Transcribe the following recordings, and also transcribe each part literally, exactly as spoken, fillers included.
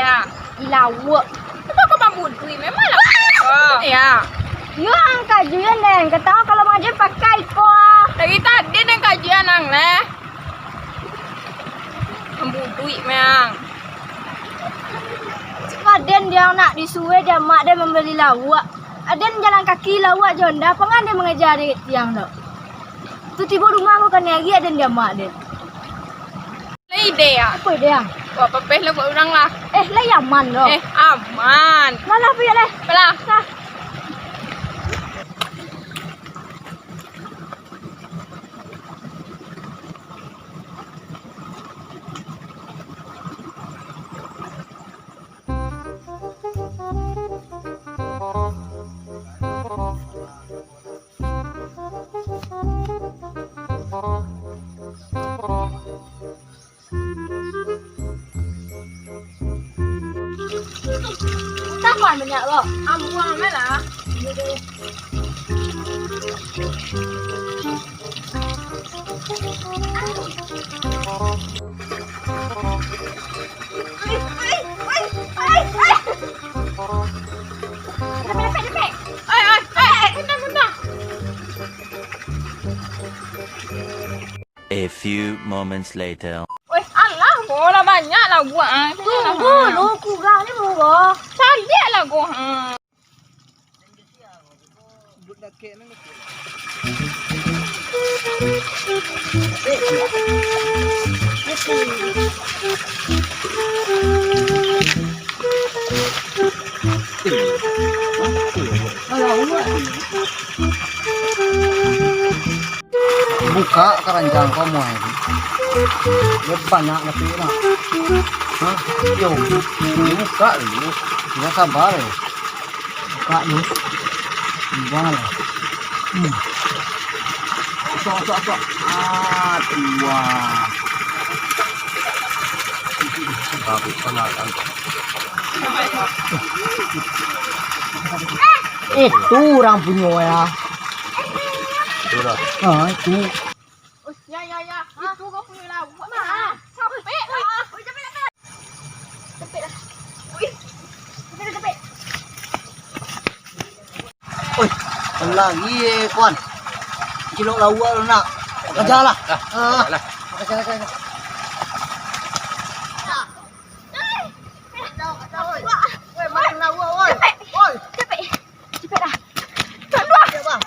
Nah, di lauak. Itu kau pambuduik memang lah. Oh. Ya. Yo, ang kajuan den. Katawa kalau mangaja pakai ko. Dari tadi den kajuan ang leh. Pambuduik memang. Paden dia nak disuruh dia mak dia mambali lauak. Aden jalan kaki lauak jo ndak, pangan dia mangaja dek tiang tu. Tu tibo rumah ko kanai ari aden dia mak dia. Lai ide, ah. Apo ide, ah? Wah, papeh lah buat urang lah. Eh, lai aman doh. Eh, aman. Lah, lah, payah lah. Apalah? Lah. Tapan banyak lo. Ambuang lah. Ai, ai, ai, ai, ai. Dapek, dapek, dapek. Ai, ai, ai, ai, kentang, kentang. A few moments later. Weh, alah, boh lah banyak lauak, ah. Tunggu dulu, kurang ni, boh. Caliak lah, boh, ah. Buka karanjang ko muai tu. Dia banyak tapi nak. Hah? Yo, dia buka dulu. Dia sabar. Buka dulu. Buang lah. Hmm. Sok, sok, sok. Ah, tuah. Baru kena kan. Eh, tu urang punyo ya. Itu dah. Ha, itu. Oh, ya, ya, ya. Itu kau punyo lauak. Nah, capek lah. Capek lah. Ui, capek, capek. Oi, lagi eh, kawan. Cilok lauak lu nak. Kaja lah. Ah. Kaja, kaja, kaja. Kacau, kacau, oi. Oi, main lauak, oi. Oi. Capek. Capek dah. Capek, Bang.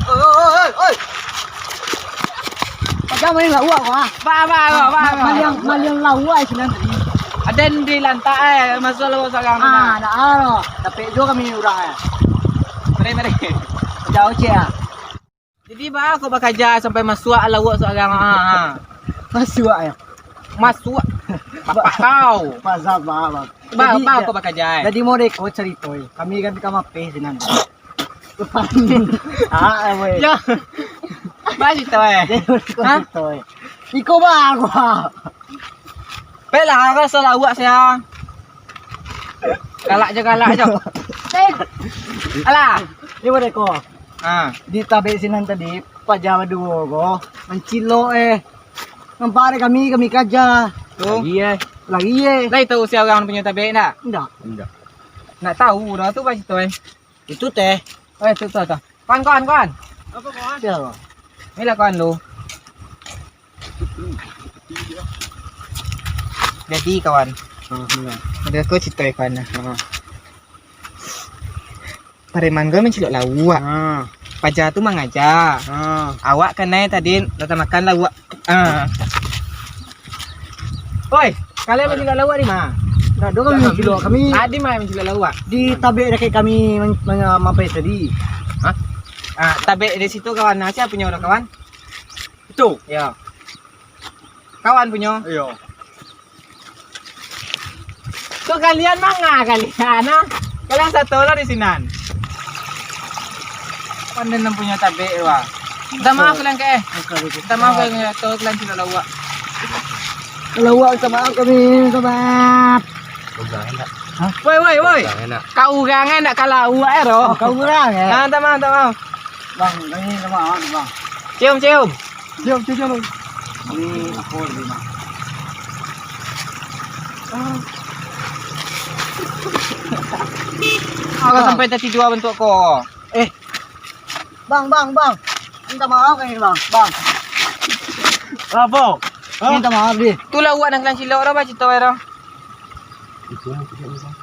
Oi, oi, oi, oi. Macam main lauak ko, ah. Ba, ba, ba, ba, ba. Maliang, maliang lauak sinan tadi. Aden di lantak, eh, masuak lauak surang tu, ah, nah. Dah, ah, dapek juo kami urang, eh. Mari, mari. Jauh, cek, ah. Jadi, ba, kau bakaja sampai masuak lauak surang, ah, ah. Masuak, ya? Masuak. Bapak kau. Ba, ba, ba. Ba, jadi, ba, ja-, kau bakaja, eh. Jadi, mau deko carito, eh. Kami kan ka mapeh sinan. Ah, weh. Ya. Ba, carito, eh. Jadi, mau deko carito, eh. Iko ba, aku, ah. Pek lah, raso lauak sia. Galak jo, galak jo. Eh. Alah. Ni, mau deko. Ah. Di tabek sinan tadi, paja baduo ko mancilok, eh. Nampak dek kami, kami kaja. Tu. Lagi, eh. Lagi, eh. Lai tahu sia urang punyo tabek ndak? Ndak. Ndak. Ndak tahu dah tu, ba carito, eh. Itu teh. Eh, tu, tu, tu. Kawan, kawan, kawan. Apa, kawan? Sia, kawan? Inilah kawan lu. Jadi, kawan. Ah, benar. Ada aku carito, kawan. Ah. Pareman ko mancilok lauak. Ha. Paja tu mangaja. Ha. Awak kanai tadi lah tamakan lauak. Ha. Oi, kalian mancilok lauak di ma? Ndak ado kami mancilok, kami. Tadi ma mancilok lauak? Di tabek dakek kami man-, man-, mampeh tadi. Ha? Ah, tabek di situ kawan. Nah, sia punyo tu, kawan? Itu. Ya. Kawan punyo? Iyo. Tu kalian manga kalian, ah? Kalian sato lah di sinan. Pandai nan punyo tabek, wah. Minta maaf kalian, kek, eh. Minta maaf kalian, kek, eh. Tahu kalian cilok lauak. Lauak, minta maaf kami, minta maaf. Hah? Woi, woi, woi. Kau urang, eh, nak ka lauak, eh, roh. Kau urang, eh. Ah, minta maaf, minta maaf. Bang, kami minta maaf, Bang. Cium, cium. Cium, cium, cium. Ini aku lebih, Bang. Kau sampai tadi dua bentuk ko. Eh. Bang, bang, bang. Minta maaf kami, Bang. Bang. Apo? Hah? Minta maaf, deh. Tu lauak nan kalian cilok, dah, bah, cito, dah.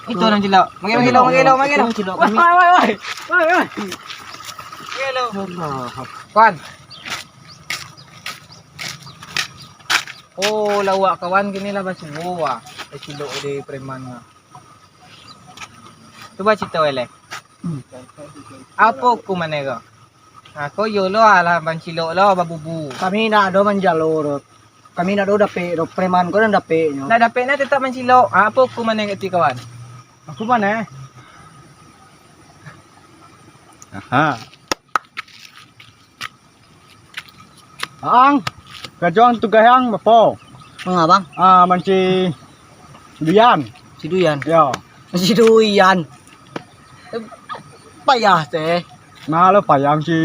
Itu nan cilok. Mangga, mangga, mangga, mangga. Itu nan cilok kami. Woi, woi, woi. Woi, woi. Mangga. Kawan. Oh, lauak kawan kini lah basuo, wah. Eh, cilok di preman, wah. Cubo cito, Eleh. Apo hukumannyo ko? Ha, ko iyo lo, alah mancilok lo, babubu. Kami indak ado manjalo doh. Kami indak ado dapek doh. Preman ko nan dapeknyo. Ndak dapek, nah, tetap mancilok. Ha, apo hukumannyo ko, kawan? Hukumannyo? Aha. Ang, karajo ang tugas ang apo? Manga, Bang? Ah, manci duyan. Si Duyan? Yo. Si Duyan. Eh, payah teh. Nah, lo payah manci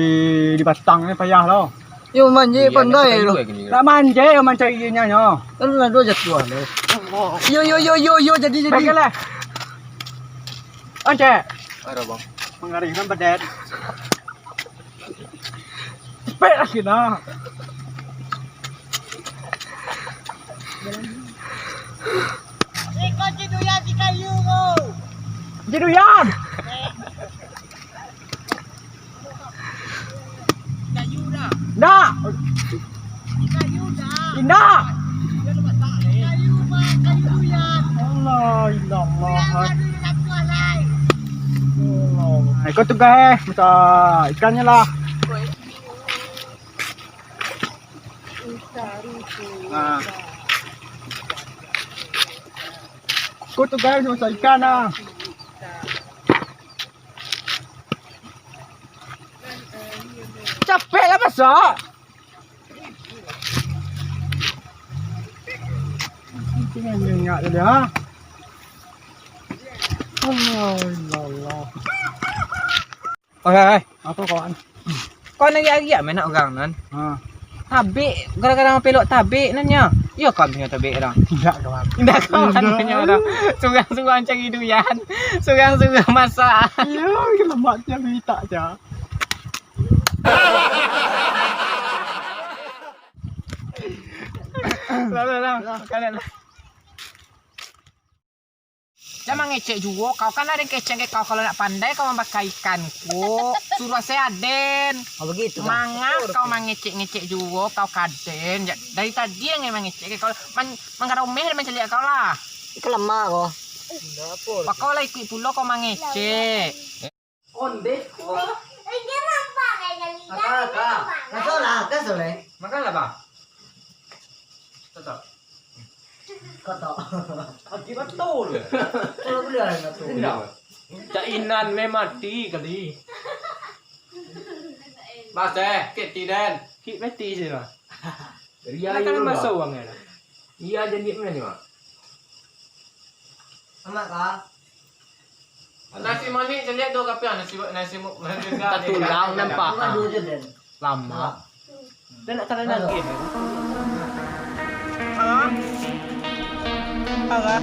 di batang ni payah lo. Yo manci pandai lo. Nak manci, yo mancari inyo nyo. Kan lah dua jatuah lo. Yo, yo, yo, yo, yo, jadi, jadi. Baiklah. Oncek. Ada, Bang. Mangari kan pedet. Cepek lagi nah. Iko si Duyan si kayu ko. Si Duyan. Kayu dah. Dah. Kayu dah. Indak. Kayu, Bang, kayu Duyan. Allah, illallah. Duyan, kayu Duyan, satu alai. Allah. Nah, iko tugas, eh, masak ikannyo lah. Nah. Ko tu, guys, masak ikan, nah. Capek lah masak. Tengah nyenyak tadi, ha? Allah, Allah. Oke, oke. Apo, kawan? Kau nagak-nagak main nak urang nan? Ha. Tabek, gara-gara mapelok tabek nan nyo. Iyo, kawan punyo tabek urang. Indak, kawan. Indak, kawan punyo urang. Surang-surang cari duyan. Surang-surang masak. Iyo, lemak tiang mintak je. Lah, lah, lah. Kalian lah. Jan mangecek juo, kau kan ado kecek kau, kalau nak pandai kau mambaka ikan ko. Suruah se aden. Oh, begitu, Bang. Manga kau mangecek-ngecek juo, kau ka den. Ja-, dari tadi ang mangecek kau, man-, manggaromeh mancaliak kau lah. Iko lamak ko. Wah, kau lah ikuik pulo kau mangecek. Ondeh ko. Aka, aka. Kaso lah, kaso lah. Makan lah, Bang. Tetap. Kotok. Mati batul. Kalau boleh lah, batul. Indak. Cak Inan meh mati kali. Mas, eh, kek tiden. Kek mati sih lah. Ria. Nak kena masuk uangnya lah. Iya, jadi mana ni, Mak? Amat kah? Nasi manik caliak tu, tapi nasi, nasi mu-, nasi Tatulang nampak. Bukan dua je, Den. Lama. Dah nak kena lagi. Halo? Halo?